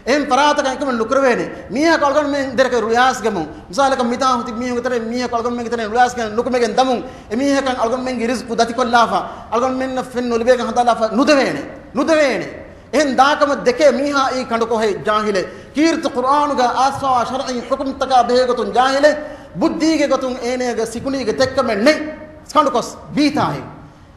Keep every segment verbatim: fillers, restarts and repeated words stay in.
އެހެން ފަރާތަކަށް އެކަމެއް ނުކުރެވޭނެ. މީހަކު އަޅުގަނޑުމެން ދެރަކަށް ރުޔާސްގަމުން، މިސާލަކަށް މިތާ ހުތި މީހުންގެ ތެރެއިން މީހަކު އަޅުގަނޑުމެންގެ ތެރެއިން ރުޔާސްގެން ނުކުމެގެން ދަމުން، އެ މީހަކަށް އަޅުގަނޑުމެންގެ ރިޒްޤު ދަތިކޮށްލާފަ، އަޅުގަނޑުމެންނަށް ފެން ނުލިބޭގެ ހަނދާން ލާފަ ނުދެވޭނެ. ނުދެވޭނެ. އެހެން ދާކަމަށް ދެކޭ މީހާ އީ ކަނޑުކޮހެއް ޖާހިލެއް. ކީރިތި ޤުރްއާނުގަ އާސާވާ ޝަރްޢީ ޙުކުމްތަކާ ބެހޭގޮތުން ޖާހިލެއް. ބުއްދީގެ ގޮތުން އޭނަޔަގެ ސިކުނޑީގެ ތެއްކަމެއް ނެތް. ކަނޑުކޮސް ބީތާހެއް.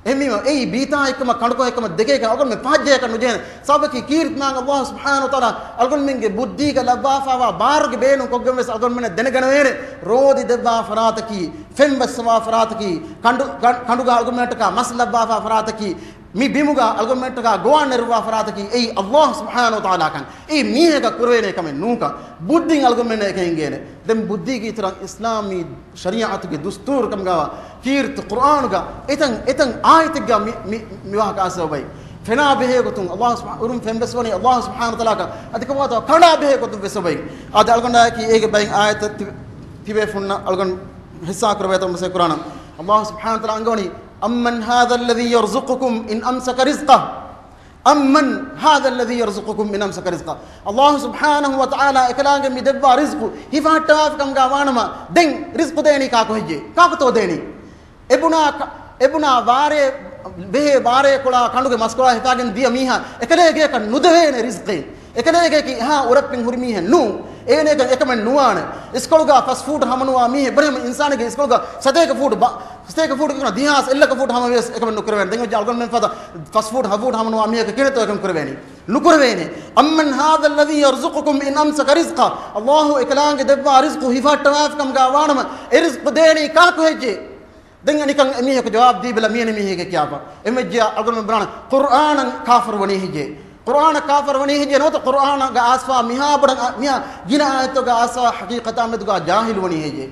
އެހެންވީމަ، އެއީ ބީތާހެއްކަމަށް ކަނޑުކޮހެއްކަމަށް ދެކޭކަށް އަޅުގަނޑުމެން ފަހައްޖެއަކަށް ނުޖެހޭނެ. ސަބަބަކީ ކީރިތި މާތް ﷲ ސުބްޙާނަހޫ ވަތަޢާލާ އަޅުގަނޑުމެންގެ ބުއްދީގަ ލައްވާފައިވާ ބާރުގެ ބޭނުން ކޮށްގެން ވެސް އަޅުގަނޑުމެންނަށް ދެނެގަނެވޭނެ. ރޯދި ދެއްވާ ފަރާތަކީ، ފެން ބައްސަވާ ފަރާތަކީ، ކަނޑު، ކަން، ކަނޑުގަ އަޅުގަނޑުމެންނަށްޓަކާ މަސް ލައްވާފާ ފަރާތަކީ، މި ބިމުގަ އަޅުގަނޑުމެންނަށްޓަކާ ގޮވާން ނެރުއްވާ ފަރާތަކީ، އެއީ ﷲ ސުބްޙާނަހޫ ވަތަޢާލާ ކަން. އެއީ މީހަކަށް ކުރެވޭނެ ކަމެއް ނޫންކަން. ބުއްދިން އަޅުގަނޑުމެންނަށް އެކަން އެނގޭނެ. ދެން ބުއްދީގެ އިތުރަށް އިސްލާމީ ޝަރީޢަތުގެ ދުސްތޫރު ކަމުގައިވާ ކީރިތި ޤުރްއާނުގަ އެތަން، އެތަން އާޔަތެއްގަ މި، މި، މި ވާހަކަ އައިސްފައި. ފެނާ ބެހޭ ގޮތުން ﷲ ސުބްޙާ، އުރުން ފެން ވެސް ވަނީ ﷲ ސުބްޙާނަހޫ ވަތަޢާލާ ކަން. އަދި ކަމާތޯ ކަނޑާ ބެހޭ ގޮތުން ވެސް އޮބައި. އަދި އަޅުގަނޑާއެކީ އޭގެ ބައިން އާޔަތެއް ތި، ތިބޭފުންނަށް އަޅުގަނޑު ހިއްސާ ކުރެވޭތޯ މަސައްކަތް ކުރާނަން. ﷲ ސުބްޙާނަހޫ ވަތަޢާލާ އަންގަވަނީ، أَمَّنْ هَذَا الَّذِي يَرْزُقُكُمْ إِنْ أَمْسَكَ رِزْقَهُ أَمَّنْ هَذَا الَّذِي يَرْزُقُكُمْ إِنْ أَمْسَكَ رِزْقَهُ. ﷲ ސުބްޙާނަހޫ ވަތަޢާލާ އެކަލާނގެ މި ދެއްވާ ރިޒްޤު ހިފަހައްޓަވާފިކަމުގަ ވާނަމަ، ދެން ރިޒްޤު ދޭނީ ކާކު ހެއްޔޭ؟ ކާކުތޯ ދޭނީ؟ އެބުނާ ކަ، އެބުނާ ވާރޭ، ބެހޭ ވާރޭ ކޮޅާ ކަނޑުގެ މަސްކޮޅާ ހިފާގެން ދިޔަ މީހާ އެކަލޭގެއަކަށް ނުދެވޭނެ ރިޒްޤެއް. އެކަލޭގެއަކީ އެހާ އުރައްޕެން ހުރި މީހެއް ނޫން. އޭނައަކަށް އެކަމެއް ނުވާނެ. އިސްކޮޅުގަ ފަސް ފޫޓް ހަމަނުވާ މީހެއް ބުނެމަ އިންސާނެއްގެ އިސްކޮޅުގަ ސަތޭކަ ފޫޓް ބަ، ސަތޭކަ ފޫޓް ކަން ދިހާސް އެއްލަކަ ފޫޓް ހަމަވިޔަސް އެކަމެއް ނުކުރެވޭނެ. ދެން އޮއްޗަ އަޅުގަނޑުމެން ފަދަ ފަސް ފޫޓް ހަ ފޫޓް ހަމަނުވާ މީހަކަށް ކިހިނެއްތޯ އެކަން ކުރެވޭނީ؟ ނުކުރެވޭނެ. أَمَّنْ هَذَا الَّذِي يَرْزُقُكُمْ إِنْ أَمْسَكَ رِزْقَهُ. ﷲ އެކަލާނގެ ދެއްވާ ރިޒްޤު ހިފަހައްޓަވާފިކަމުގަ ވާނަމަ، އެ ރިޒްޤު ދޭނީ ކާކު ހެއްޔޭ؟ ދެން އަނިކަން އެމީހަކު ޖަވާބު ދީބަލަ މިއެނި މީހެއްގެ ކިޔާފަ. އެމެއްޖެއްޔާ އަޅުގަނޑުމެން ބުނާނަ ޤުރްއާނަށް ކާފަރު ވަނީ ހެއްޔޭ؟ ޤުރްއާނަށް ކާފަރު ވަނީ ހެއްޔޭ؟ ނުވަތަ ޤުރްއާނަށް އައިސްފަ މިހާ ބޮޑަށް އަ، މިހާ ގިނަ އާޔަތުގަ އައިސްފަ ހަޤީޤަތާ މެދުގަ ޖާހިލު ވަނީ ހެއްޔޭ؟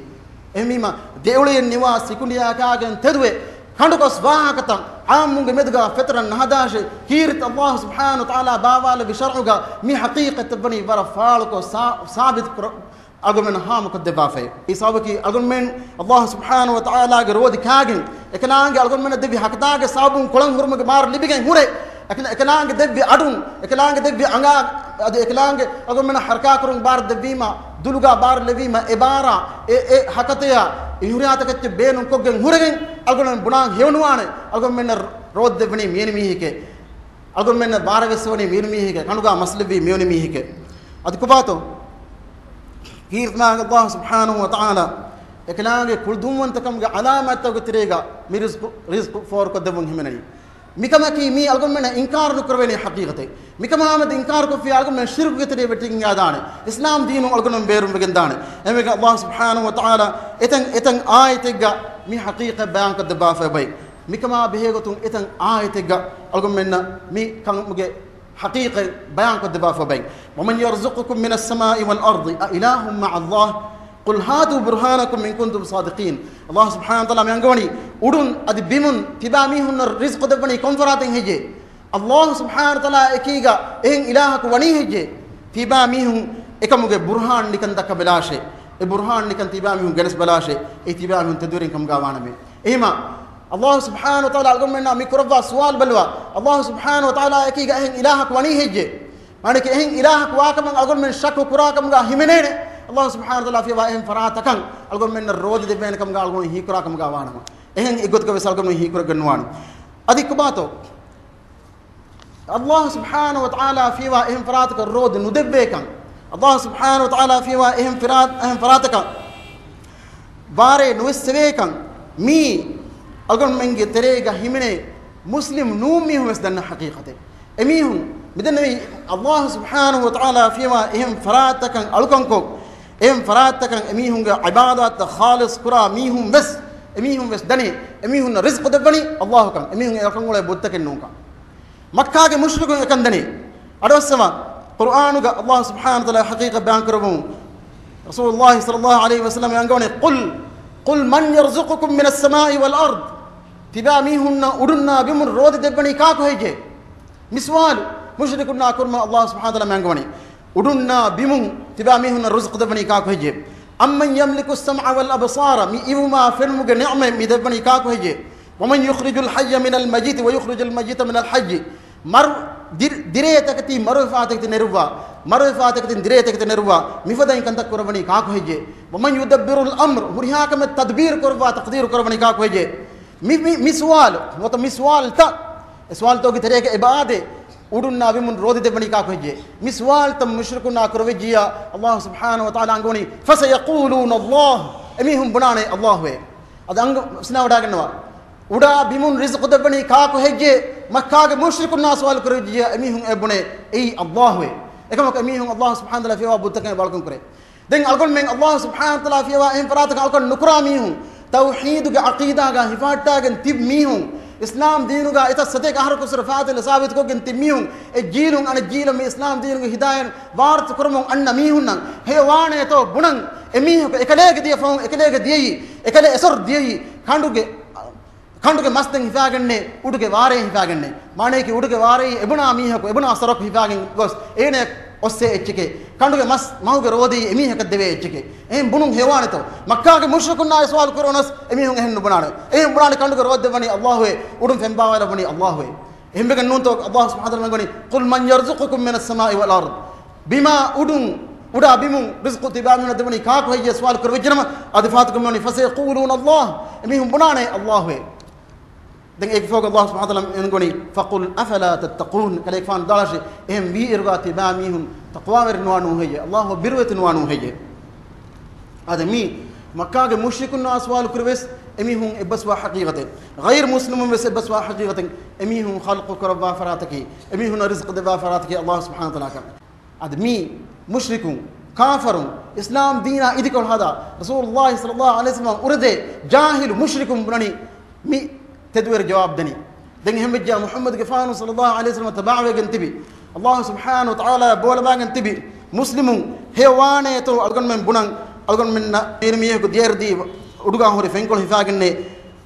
އެހެންވީމަ، ދެއުޅެއެއް ނިވާ ސިކުނޑިއަކާގެން ތެދުވެ، ކަނޑުކޮސް ވާހަކަތައް އާއްމުންގެ މެދުގަ ފެތުރަން ނަހަދާށޭ، ކީރިތި ﷲ ސުބްޙާނަހޫ ވަތަޢާލާ ބާވާލެއްވި ޝަރްޢުގަ މި ހަޤީޤަތެއް ވަނީ ވަރަށް ފާޅުކޮށް ސާ، ސާބިތު ކުރ، އަޅުގަނޑުމެން ހާމަކޮށްދެއްވާފައި. އެ ސަބަބަކީ އަޅުގަނޑުމެން ﷲ ސުބްޙާނަހޫ ވަތަޢާލާގެ ރޯދި ކާގެން، އެކަލާނގެ އަޅުގަނޑުމެންނަށް ދެއްވި ހަކަތާގެ ސަބަބުން ކޮޅަން ހުރުމުގެ މާރު ލިބިގެން ހުރެ، އެކަ، އެކަލާނގެ ދެއްވި އަޑުން، އެކަލާނގެ ދެއްވި އަނގާ، އަދި އެކަލާނގެ އަޅުގަނޑުމެންނަށް ހަރަކާތްކުރުން ބާރު ދެއްވީމަ، ދުލުގަ ބާރު ލެއްވީމަ، އެ ބާރާ، އެ، އެ ހަކަތަޔާ، އިހުރިހާތަކެއްޗެއް ބޭނުންކޮށްގެން ހުރެގެން އަޅުގަނޑުމެން ބުނާން ހެޔޮނުވާނެ، އަޅުގަނޑުމެންނަށް ރޯދި ދެއްވަނީ މިއެނި މީހެކޭ. އަޅުގަނޑުމެންނަށް ބާރަށް ވެސް ވަނީ މިއެނި މީހެކޭ، ކަނޑުގަ މަސް ލެއްވީ މިއެނި މީހެކޭ. އަދި ކޮބާތޯ؟ ކީރިތި މާތް ﷲ ސުބްޙާނަހޫ ވަތަޢާލާ އެކަލާނގެ ކުޅުދުންވަންތަކަމުގެ ޢަލާމާތްތަކުގެ ތެރޭގަ މި ރިޒްޤު، ރިޒްޤު ފޯރުކޮށްދެއްވުން ހިމެނެނީ. މިކަމަކީ މީ އަޅުގަނޑުމެންނަށް އިންކާރު ނުކުރެވޭނެ ހަޤީޤަތެއް. މިކަމާމެދު އިންކާރުކޮށްފިއްޔާ އަޅުގަނޑުމެން ޝިރުކުގެ ތެރެއަށް ވެއްޓިގެން އައިދާނެ. އިސްލާމް ދީނުން އަޅުގަނޑުމެން ބޭރުން ވެގެން ދާނެ. އެހެންވެގެން ﷲ ސުބްޙާނަހޫ ވަތަޢާލާ އެތަން، އެތަން އާޔަތެއްގަ މި ހަޤީޤަތް ބަޔާންކޮށްދެއްވާފައި އޮތް. މިކަމާ ބެހޭގޮތުން އެތަން އާޔަތެއްގަ އަޅުގަނޑުމެންނަށް މި ކަމުގެ ހަޤީޤަތް ބަޔާންކޮށްދެއްވާފަ ބައި. وَمَنْ يَرْزُقُكُمْ مِنَ السَّمَاءِ وَالْأَرْضِ أَإِلَهٌ مَعَ اللَّهِ قُلْ هَاتُوا بُرْهَانَكُمْ إِنْ كُنْتُمْ صَادِقِينَ. ﷲ ސުބްޙާނަހޫ ވަތަޢާލާ މި އަންގަވަނީ، އުޑުން އަދި ބިމުން ތިބާ މީހުންނަށް ރިޒްޤު ދެއްވަނީ ކޮން ފަރާތެއް ހެއްޔޭ؟ ﷲ ސުބްޙާނަހޫ ވަތަޢާލާ އެކީގަ އެހެން އިލާހަކު ވަނީ ހެއްޔޭ؟ ތިބާ މީހުން އެކަމުގެ ބުރްހާން ނިކަން ދައްކަބަލާށޭ. އެ ބުރްހާން ނިކަން ތިބާ މީހުން ގެނެސްބަލާށޭ. އެ ތިބާ މީހުން ތެދުވެރިން ކަމުގަ ވާނަމޭ. އެހެމަ، ﷲ ސުބްޙާނަހޫ ވަތަޢާލާ އަޅުގަނޑުމެންނާ މި ކުރައްވާ ސުވާލު ބަލަވާ، ﷲ ސުބްޙާނަހޫ ވަތަޢާލާ އެކީގަ އެހެން އިލާހަކު ވަނީ ހެއްޔޭ؟ މާނައަކީ އެހެން އިލާހަކު ވާކަމަށް އަޅުގަނޑުމެން ޝައްކު ކުރާކަމުގަ ހިމެނޭނެ. ﷲ ސުބްޙާނަހޫ ވަތަޢާލާ ފިޔަވާ އެހެން ފަރާތަކަށް އަޅުގަނޑުމެންނަށް ރޯދި ދެއްވޭނެ ކަމުގަ އަޅުގަނޑު ހީކުރާ ކަމުގަ ވާނަމަ. އެހެން އެއްގޮތަކަށް ވެސް އަޅުގަނޑު ހީކުރައްވަން ނުވާނެ. އަދި ކޮބާތޯ؟ ﷲ ސުބްޙާނަހޫ ވަތަޢާލާ ފިޔަވާ އެހެން ފަރާތަކަށް ރޯދި ނުދެއްވޭކަން، ﷲ ސުބްޙާނަހޫ ވަތަޢާލާ ފިޔަވާ އެހެން ފިރާ، އެހެން ފަރާތަކަށް ވާރޭ ނުވެސް ސެވޭކަން، މީ އަޅުގަނޑުމެންގެ ތެރޭގަ ހިމެނޭ މުސްލިމް ނޫން މީހުން ވެސް ދަންނަ ހަޤީޤަތެއް. އެމީހުން މިދަންނަވީ، ﷲ ސުބްޙާނަހޫ ވަތަޢާލާ ފިޔަވާ އެހެން ފަރާތަކަށް އަޅުކަންކޮށް، އެހެން ފަރާތަކަށް އެމީހުންގެ ޢިބާދާތްތައް ޚާލިޞް ކުރާ މީހުން ވެސް، އެމީހުން ވެސް ދަނީ، އެމީހުންނަށް ރިޒްޤު ދެއްވަނީ ﷲ ކަން. އެމީހުން އެކަން އުޅޭ ބުއްތަކެއް ނޫންކަން. މައްކާގެ މުޝްރިކުން އެކަން ދަނީ. އަޑުއައްސަވާ، ޤުރްއާނުގަ ﷲ ސުބްޙާނަހޫ ވަތަޢާލާ ޙަޤީޤަތް ބަޔާން ކުރައްވަމުން، ރަސޫލުﷲ ޞައްލަﷲ ޢަލައިހި ވަސައްލަމަ އަންގަވަނީ، قُلْ، قُلْ مَنْ يَرْزُقُكُمْ مِنَ السَّمَاءِ وَالْأَرْضِ. ތިބާ މީހުންނަށް އުޑުންނާ ބިމުން ރޯދި ދެއްވަނީ ކާކު ހެއްޔޭ؟ މި ސުވާލު މުޝްރިކުންނާ ކުރުމަށް ﷲ ސުބްޙާނަހޫ ވަތަޢާލާ މި އަންގަވަނީ. އުޑުންނާ ބިމުން ތިބާ މީހުންނަށް ރުޒުޤު ދެއްވަނީ ކާކު ހެއްޔޭ؟ أَمَّنْ يَمْلِكُ السَّمْعَ وَالْأَبْصَارَ. މި އިވުމާ ފެނުމުގެ ނިޢުމަތް މި ދެއްވަނީ ކާކު ހެއްޔޭ؟ وَمَنْ يُخْرِجُ الْحَيَّ مِنَ الْمَيِّتِ وَيُخْرِجُ الْمَيِّتَ مِنَ الْحَيِّ. މަރު، ދިރ-، ދިރޭ ތަކެތި މަރުވެފާ ތަކެތި ނެރުއްވާ، މަރުވެފާ ތަކެތިން ދިރޭ ތަކެތި ނެރުއްވާ، މިފަދައިން ކަންތައް ކުރައްވަނީ ކާކު ހެއްޔޭ؟ ومن يدبر الأمر، ހުރިހާ ކަމެއް ތަދްބީރު ކުރައްވާ، ތަޤްދީރު ކުރައްވަނީ ކާކު ހެއްޔޭ؟ މި، މި، މި ސުވާލު، ނުވަތަ މި ސުވާލުތައް، އެ ސުވާލުތަކުގެ ތެރޭގަ އެބަ އާދޭ، އުޑުންނާ ބިމުން ރޯދި ދެއްވަނީ ކާކު ހެއްޔޭ؟ މި ސުވާލުތައް މުޝްރިކުންނާ ކުރެވިއްޖިއްޔާ، ﷲ ސުބްޙާނަހޫ ވަތަޢާލާ އަންގަވަނީ، فسيقولون الله، އެމީހުން ބުނާނެ ﷲ އޭ. އަދި އަންގަ ސިނާވަޑާގަންނަވާ. އުޑާ ބިމުން ރިޒުޤު ދެއްވަނީ ކާކު ހެއްޔޭ؟ މައްކާގެ މުޝްރިކުންނާ ސުވާލު ކުރެވިއްޖިއްޔާ، އެމީހުން އެ ބުނޭ، އެއީ ﷲ އޭ. އެކަމަކު އެމީހުން ﷲ ސުބްޙާނަހޫ ވަތަޢާލާ ފިޔަވާ ބުއްތަކަށް ވަޅުކަން ކުރޭ. ދެން އަޅުގަނޑުމެން ﷲ ސުބްޙާނަހޫ ވަތަޢާލާ ފިޔަވާ އެހެން ފަރާތަކަށް އަޅުކަން ނުކުރާ މީހުން، ތައުޙީދުގެ ޢަޤީދާގަ ހިފަހައްޓާގެން ތިބި މީހުން، އިސްލާމް ދީނުގަ އެތައް ސަތޭކަ އަހަރަކު އުސުރަ ފާތިލް ސާބިތުކޮށްގެން ތިބި މީހުން، އެ ޖީލުން އަނެއް ޖީލަށް މި އިސްލާމް ދީނުގެ ހިދާޔަތް ވާރިސު ކުރަމުން އަންނަ މީހުންނަށް ހެޔޮވާނޭތޯ ބުނަން، އެމީހަކު އެކަލޭގެ ދިޔަ ފަހުން އެކަލޭގެ ދިޔައީ، އެކަލޭ އެސޮރު ދިޔައީ ކަނޑުގެ ކަނޑުގެ މަސް ދެން ހިފާގެންނޭ، އުޑުގެ ވާރޭ ހިފާގެންނޭ. މާނަޔަކީ އުޑުގެ ވާރޭ އެބުނާ މީހަކު، އެބުނާ ސަރަކު ހިފާގެން ގޮސް، އޭނަ އޮއްސޭ އެއްޗެކޭ. ކަނޑުގެ މަސް މަހުގެ ރޯދި އެމީހަކަށް ދެވޭ އެއްޗެކޭ. އެހެން ބުނުން ހެޔޮވާނެތޯ؟ މައްކާގެ މުޝްރިކުންނާ އެ ސުވާލު ކުރެވުނަސް އެމީހުން އެހެން ނުބުނާނެ. އެހެން ބުނާނެ ކަނޑުގެ ރޯދި ދެއްވަނީ ﷲ އޭ، އުޑުން ފެންބާވާލައްވަނީ ﷲ އޭ. އެހެންވެގެން ނޫންތޯ ﷲ ސުބްޙާނަހޫ ވަތަޢާލާ ވަނީ، قل من يرزقكم من السماء والأرض. ބިމާ އުޑުން، އުޑާ ބިމުން ރިޒްޤު ތިބާ މީހުންނަށް ދެވަނީ ކާކު ހެއްޔޭ ސުވާލު ކުރެވިއްޖެނަމަ، އަދި ފާތުކަމުން ވަނީ، فسيقولون الله، އެމީހުން ބުނާނެ ﷲ އޭ. ދެން އޭގެ ފަހުގަ ﷲ ސުބްޙާނަހޫ ވަތަޢާލާ އެންގުނީ، فقل أفلا تتقون، ކަލޭގެފާނު ދާޅަށި، އެހެން ވީއިރުގަ ތިބާ މީހުން ތަޤްވާވެރި ނުވާނޫ ހެއްޔޭ؟ ﷲ ބިރުވެތި ނުވާނޫ ހެއްޔޭ؟ އާދެ، މީ މައްކާގެ މުޝްރިކުންނާ ސުވާލު ކުރެވެސް އެމީހުން އެއްބަސްވާ ޙަޤީޤަތެއް، ޣައިރު މުސްލިމުން ވެސް އެއްބަސްވާ ޙަޤީޤަތެއް، އެމީހުން ޚަލްޤު ކުރައްވާ ފަރާތަކީ، އެމީހުންނަށް ރިޒްޤު ދެއްވާ ފަރާތަކީ ﷲ ސުބްޙާނަހޫ ވަތަޢާލާ ކަމެއް. އަދި މީ މުޝްރިކުން، ކާފަރުން، އިސްލާމް ދީނާ އިދިކޮޅު ހަދާ، ރަސޫލުﷲ ޞައްލަﷲ ޢަލައިހި ވަސައްލަމަށް އުރެދޭ ޖާހިލު މުޝްރިކުން ބުނަނީ މި ތެދުވެރި ޖަވާބު ދެނީ. ދެން އެހެންވެއްޖާ މުޙައްމަދުގެފާނު ޞައްލަﷲ ޢަލައިހި ވަސައްލަމަށް ތަބާވެގެން ތިބި، ﷲ ސުބްޙާނަހޫ ވަތަޢާލާ ބޯލަބާގެން ތިބި މުސްލިމުން ހެޔޮވާނޭތޯ އަޅުގަނޑުމެން ބުނަން، އަޅުގަނޑުމެންނަށް މީރު މީހަކު ދިޔައިރުދީ އުޑުގާ ހުރި ފެންކޮޅު ހިފާގެންނޭ،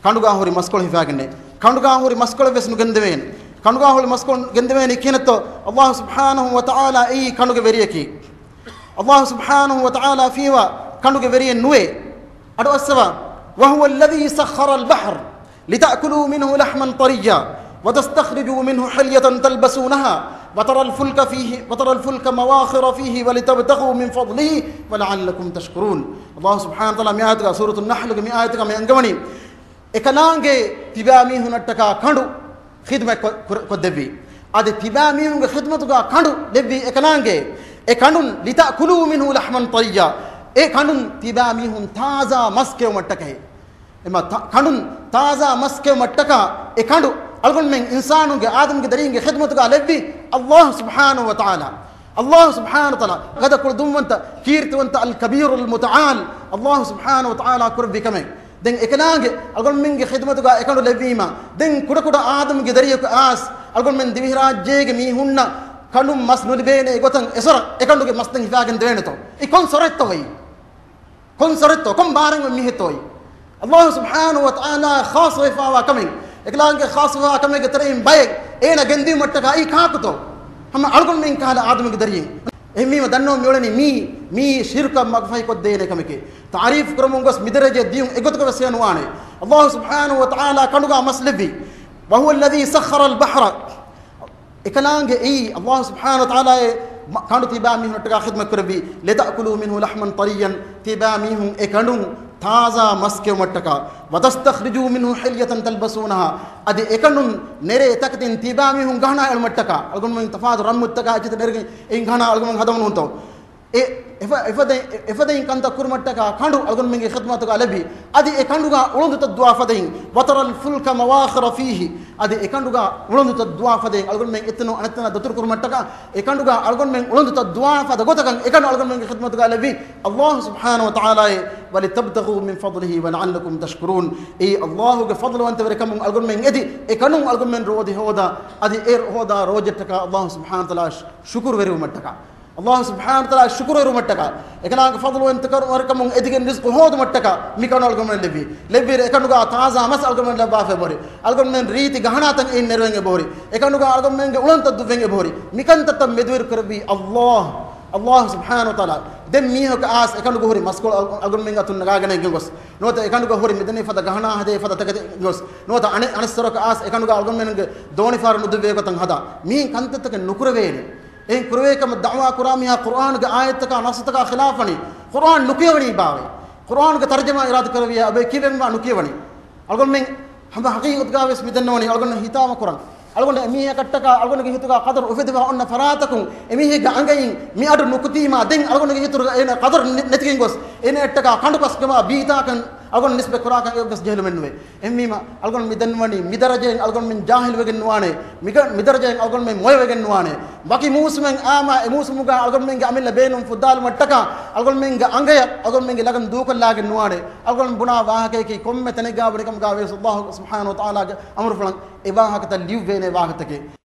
ކަނޑުގާ ހުރި މަސްކޮޅު ހިފާގެންނޭ. ކަނޑުގާ ހުރި މަސްކޮޅެއް ވެސް ނުގެންދެވޭނެ. ކަނޑުގާ ހުރި މަސްކޮޅު ގެންދެވޭނީ ކިހިނެއްތޯ؟ ﷲ ސުބްޙާނަހޫ ވަތަޢާލާ އެއީ ކަނޑުގެ ވެރިޔަކީ. ﷲ ސުބްޙާނަހޫ ވަތަޢާލާ ފިޔަވާ ކަނޑުގެ ވެރިއެއް ނުވޭ. އަޑުއައްސަވާ. وهو الذي سخر البحر لتأكلوا منه لحما طريا وتستخرجوا منه حلية تلبسونها وترى الفلك فيه، وترى الفلك مواخر فيه ولتبتغوا من فضله ولعلكم تشكرون. ﷲ ސުބްޙާނަހޫ ވަތަޢާލާ މި އާޔަތުގަ، ސޫރަތު ނަޙްލުގެ މި އާޔަތުގަ މި އަންގަވަނީ، އެކަލާނގެ ތިބާ މީހުނަށްޓަކާ ކަނޑު ޚިދުމަތް ކޮ-، ކުރ-، ކޮށްދެއްވީ. އަދި ތިބާ މީހުންގެ ޚިދުމަތުގަ ކަނޑު ލެއްވީ އެކަލާނގެ. އެ ކަނޑުން، لتأكلوا منه لحما طريا، އެ ކަނޑުން ތިބާ މީހުން ތާޒާ މަސް ކެއުމަށްޓަކައި. އެމަ ތާ-، ކަނޑުން ތާޒާ މަސް ކެއުމަށްޓަކާ އެ ކަނޑު އަޅުގަނޑުމެން އިންސާނުންގެ، އާދަމްގެ ދަރީންގެ ޚިދުމަތުގަ ލެއްވީ ﷲ ސުބްޙާނަހޫ ވަތަޢާލާ. ﷲ ސުބްޙާނަހޫ ވަތަޢާލާ ގަދަ ކުޅުދުންވަންތަ، ކީރިތިވަންތަ، الكبير المتعال، ﷲ ސުބްޙާނަހޫ ވަތަޢާލާ ކުރެއްވި ކަމެއް. ދެން އެކަލާނގެ އަޅުގަނޑުމެންގެ ޚިދުމަތުގަ އެކަނޑު ލެއްވީމަ، ދެން ކުޑަކުޑަ އާދަމްގެ ދަރިޔަކު އާސް އަޅުގަނޑުމެން ދިވެހިރާއްޖޭގެ މީހުންނަށް ކަނޑުން މަސް ނުލިބޭނެ ގޮތަށް އެސޮރަށް އެކަނޑުގެ މަސް ދެން ހިފާގެން ދެވޭނެތޯ؟ އެ ކޮން ސޮރެއްތޯ އެއީ؟ ކޮން ސޮރެއްތޯ؟ ކޮން ބާރެއް މީހެއްތޯ އެއީ؟ ﷲ ސުބްޙާނަހޫ ވަތަޢާލާ ޚާއްޞަވެފާވާ ކަމެއް، އެކަލާނގެ ޚާއްޞަވާ ކަމެއްގެ ތެރެއިން ބައެއް އޭނަ ގެންދިއުމަށްޓަކާ އެއީ ކާކުތޯ؟ ހަމަ އަޅުގަނޑުމެން ކަހަލަ އާދަމުގެ ދަރިއެއް. އެހެންވީމަ ދަންނަވަން މިއުޅެނީ މީ، މީ ޝިރުކަށް މަގުފަހިކޮށްދޭނެ ކަމެކޭ. ތަޢުރީފު ކުރަމުން ގޮސް މި ދަރަޖައަށް ދިޔުން އެގޮތަކަށް ވެސް ނުވާނެ. ﷲ ސުބްޙާނަހޫ ވަތަޢާލާ ކަނޑުގަ މަސް ލެއްވި. وهو الذي سخر البحر. އެކަލާނގެ އެއީ ﷲ ސުބްޙާނަހޫ ވަތަޢާލާއޭ މަ-، ކަނޑު ތިބާ މީހުންނަށްޓަކާ ޚިދުމަތް ކުރެއްވީ. لتأكلوا منه لحما طريا، ތިބާ މީހުން އެ ކަނޑުން ތާޒާ މަސް ކެއުމަށްޓަކާ. وتستخرجوا منه حلية تلبسونها، އަދި އެ ކަނޑުން ނެރޭ ތަކެތިން ތިބާ މީހުން ގަހަނާ އެޅުމަށްޓަކާ. އަޅުގަނޑުމެން ތަފާތު ރަންމުތަކާ އެއްޗިތައް ނެރެގެން އެއިން ގަހަނާ އަޅުގަނޑުމެން ހަދަމުން ނޫންތޯ؟ އެ، އެފަ-، އެފަދައިން، އެ، އެފަދައިން ކަންތައް ކުރުމަށްޓަކާ ކަނޑު އަޅުގަނޑުމެންގެ ޚިދުމަތުގަ ލެއްވި. އަދި އެ ކަނޑުގަ އުޅަނދުތައް ދުވާ ފަދައިން، وترى الفلك مواخر فيه، އަދި އެ ކަނޑުގަ އުޅަނދުތައް ދުވާ ފަދައިން އަޅުގަނޑުމެން އެތަނުން އަނެއްތަނަށް ދަތުރު ކުރުމަށްޓަކާ، އެ ކަނޑުގަ އަޅުގަނޑުމެން އުޅަނދުތައް ދުވާ ފަދަ ގޮތަކަށް އެ ކަނޑު އަޅުގަނޑުމެންގެ ޚިދުމަތުގަ ލެއްވި ﷲ ސުބްޙާނަހޫ ވަތަޢާލާއޭ. ولتبتغوا من فضله ولعلكم تشكرون. އެއީ ﷲ ގެ ފަޟްލުވަންތަވެރިކަމުން އަޅުގަނޑުމެން އެދި، އެ ކަނޑުން އަޅުގަނޑުމެން ރޯދި ހޯދާ، އަދި އެ ހޯދާ ރޯދައަށްޓަކާ ﷲ ސުބްޙާނަހޫ ވަތަޢާލާ ޝު-، ޝުކުރުވެރިވުމަށްޓަކާ. ﷲ ސުބްޙާނަހޫ ވަތަޢާލާ ޝުކުރުވެރިވުމަށްޓަކާ، އެކަލާނގެ ފަޟްލުވަންތަވެރިކަމުން އެދިގެން ރިޒްޤު ހޯދުމަށްޓަކާ، މި ކަނޑު އަޅުގަނޑުމެން ލެއްވީ. ލެއްވިއިރު އެކަނޑުގަ ތާޒާ މަސް އަޅުގަނޑުމެން ލައްވާފަ އެބަހުރި. އަޅުގަނޑުމެން ރީތި ގަހަނާތައް އެއިން ނެރުވެން އެބަހުރި. އެކަނޑުގަ އަޅުގަނޑުމެންގެ އުޅަނދުތައް ދުއްވެން އެބަހުރި. މިކަންތައްތައް މެދުވެރި ކުރެއްވީ ﷲ. ﷲ ސުބްޙާނަހޫ ވަތަޢާލާ ދެން މީހަކަށް އައިސް އެކަނޑުގަ ހުރި މަސްކޮޅު އަޅު-، އަޅުގަނޑުމެން އަތުން ނަގާގަނެގެން ގޮސް، ނުވަތަ އެކަނޑުގަ ހުރި މިދަނީ ފަދަ ގަހަނާ ހެދޭ ފަދަ ތަކެތި ގޮސް، ނުވަތަ އަނެއް އަނެއްސަރަކަށް އައިސް އެކަނޑުގަ އަޅުގަނޑުމެންގެ ދޯނިފާރު ނުދުއްވޭ ގޮތަށް ހަދާ. މިހެން ކަންތައްތަކެއް ނުކުރެވޭނެ. އެހެން ކުރެވޭ ކަމަށް ދަޢުވާ ކުރާ މީހާ ޤުރްއާނުގެ އާޔަތްތަކާ ނައްސުތަކާ ޚިލާފަނީ. ޤުރްއާން ނުކިޔަވަނީ ބާވައޭ؟ ޤުރްއާނުގެ ތަރްޖަމާ އިރާދަ ކުރެއްވިއްޔާ އެބަ ކިޔެވެންވާ ނުކިޔަވަނީ. އަޅުގަނޑުމެން ހަމަ ހަޤީޤަތުގަވެސް މި ދަންނަވަނީ އަޅުގަނޑު ހިތާމަ ކުރަން. އަޅުގަނޑު އެމީހަކަށްޓަކާ އަޅުގަނޑުގެ ހިތުގަ ޤަދަރު އުފެދިފަ އޮންނަ ފަރާތަކުން އެމީހެއްގެ އަނގައިން މި އަޑު ނުކުތީމާ ދެން އަޅުގަނޑުގެ ހިތުގަ އޭނަ ޤަދަރު ނެ-، ނެތިގެން ގޮސް އޭނައަށްޓަކާ ކަނޑުކަސްކަމާ ބީތާކަން އަޅުގަނޑު ނިސްބަތް ކުރާކަން އެއްވެސް ޖެހިލުމެއް ނުވޭ. އެހެންވީމަ އަޅުގަނޑު މި ދަންނަވަނީ މި ދަރަޖައިން އަޅުގަނޑުމެން ޖާހިލުވެގެން ނުވާނެ. މިގަ-، މި ދަރަޖައިން އަޅުގަނޑުމެން މޮޔަވެގެން ނުވާނެ. ވަކި މޫސުމެއް އާމާ އެ މޫސުމުގަ އަޅުގަނޑުމެންގެ އަމިއްލަ ބޭނުން ފުއްދާލުމަށްޓަކާ އަޅުގަނޑުމެންގެ އަނގަޔަށް އަޅުގަނޑުމެންގެ ލަގަން ދޫކޮށްލާގެން ނުވާނެ. އަޅުގަނޑު ބުނާ ވާހަކަޔަކީ ކޮންމެ ތަނެއްގަ ވަނިކަމުގަ ވެސް ﷲ ސުބްޙާނަހޫ ވަތަޢާލާގެ އަމުރުފުޅަށް އެ ވާހަކަތައް ލިޔުއްވޭނެ ވާހަކަތަކެއް.